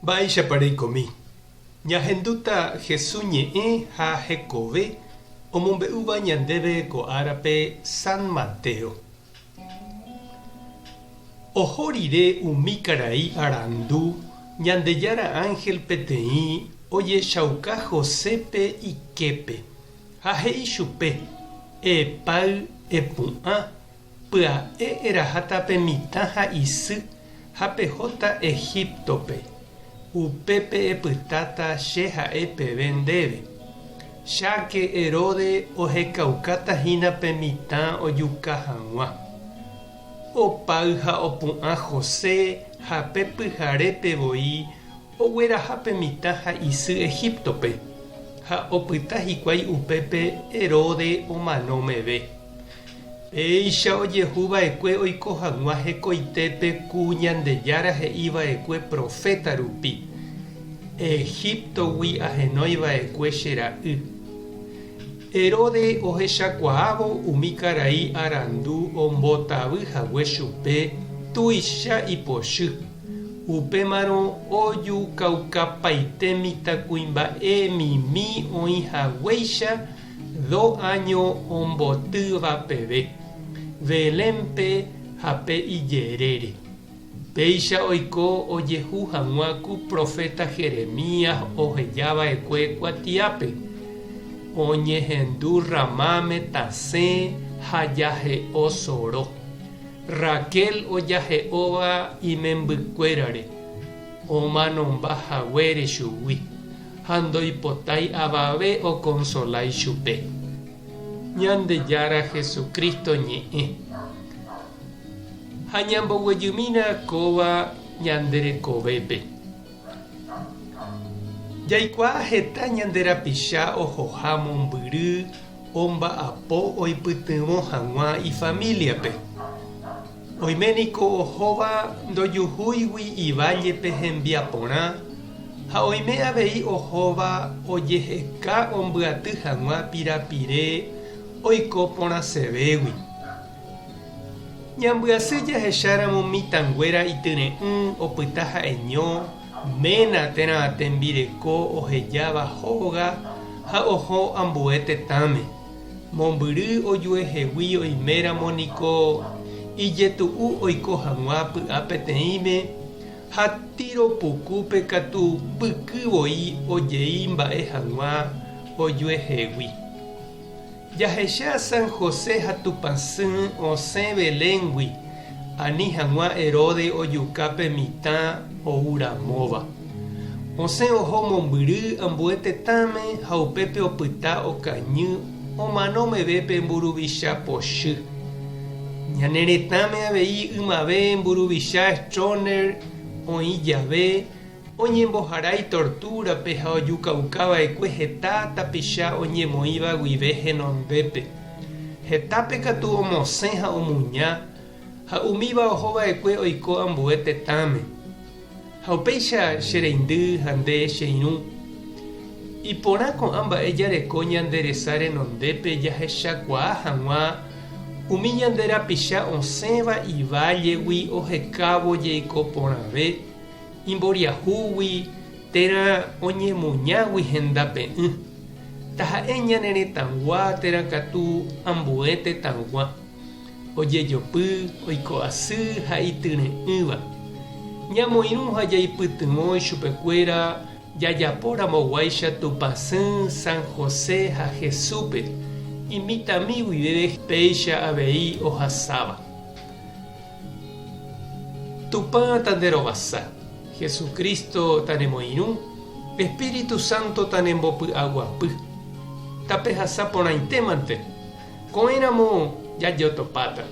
Mba'éichapa reikomi? Ñahendúta Hesu ñe'ẽ ha hekove omombe'úva ñandéve ko árape San Mateo. Oho rire umi karai arandu Ñandejára ánhel peteĩ ojechauka Josépe iképe ha he'i chupe, Epáy, epu'ã, Pya'e eraháta pe mitã ha isy ha pehóta Egíptope, upépe epytáta che ha'e peve ndéve. Cháke Herodes ohekaukáta hína pe mitã ojuka hag̃ua. Opáy ha opu'ã José ha pe pyharépe voi ogueraha pe mitã ha isy Egíptope, ha opyta hikuái upépe Herodes omano meve. Péicha ojehu va'ekue oiko hag̃ua hekoitépe ku Ñandejára he'i va'ekue proféta rupi, Egíptogui ahenói va'ekue che ra'y. Herodes ohechakuaávo umi karai arandu ombotavy hague chupe tuicha ipochy, upémarõ ojukaukapaite mitãkuimba'e mimi oĩ haguéicha Do áño ombotýva peve, Belénpe ha pe ijerére. Péicha oiko ojehu hag̃ua ku proféta Jeremías oheja va'ekue kuatiápe, Oñehendu Ramáme tasẽ ha jahe'o soro, Raquel ojahe'óva imembykuérare, omanomba haguére chugui. ha ndoipotái avave okonsola ichupe. Ñandejára Jesucristo ñe'ẽ. Ha ñamboguejymína kóva ñande rekovépe. Jaikuaa heta ñande rapicha ohoha mombyry omba'apo oipytyvõ hag̃ua ifamíliape. Oime niko ohóva ndojuhúigui ivállepe hembiaporã ha oime avei ohóva ojeheka ombyaty hag̃ua pirapire oiko porãsevégui. Ñambyasy jahecháramo mitãnguéra ityre'ỹ opyta ha'eño, ména térã tembireko ohejáva hóga ha oho ambue tetãme. Mombyry ojuehegui oiméramo niko ijetu'u oiko hag̃ua py'a peteĩme ha tiro pukúpe katu mbyky voi ojei mba'e hag̃ua ojuehegui. Jahecha San José ha Tupãsy osẽ Beléngui ani hag̃ua Herodes ojuka pe mitã ou ramóva. Osẽ oho mombyry ambue tetãme ha upépe opyta okañy omano meve pe mburuvicha pochy. Ñane retãme avei ymave mburuvicha Stroessner oĩ jave oñemboharái tortúrape ha ojukauka va'ekue heta tapicha oñemoĩva guive henondépe. Hetápe katu omosẽ ha omuña ha umíva oho va'ekue oiko ambue tetãme. Ha upéicha che reindy ha nde che irũ, iporã ko'ã mba'e jareko ñande resa renondépe jahechakuaa hag̃ua umi ñande rapicha osẽva ivállegui ohekávo jeiko porãve, imboriahúgui térã oñemuñágui hendape'ỹ, taha'e ñane retãgua térã katu ambue tetãgua. Ojejopy, oiko asy ha ityre'ỹva. Ñamoirũ ha jaipytyvõ ichupekuéra jajapo ramoguáicha Tupãsy, San José ha Jesúspe, imitãmi guive péicha avei ohasáva. Tupã tanderovasa, Jesucristo tanemoirũ, Espíritu Santo tanembopy'aguapy. Tapehasa porãitémante. Ko'ẽramo jajotopáta.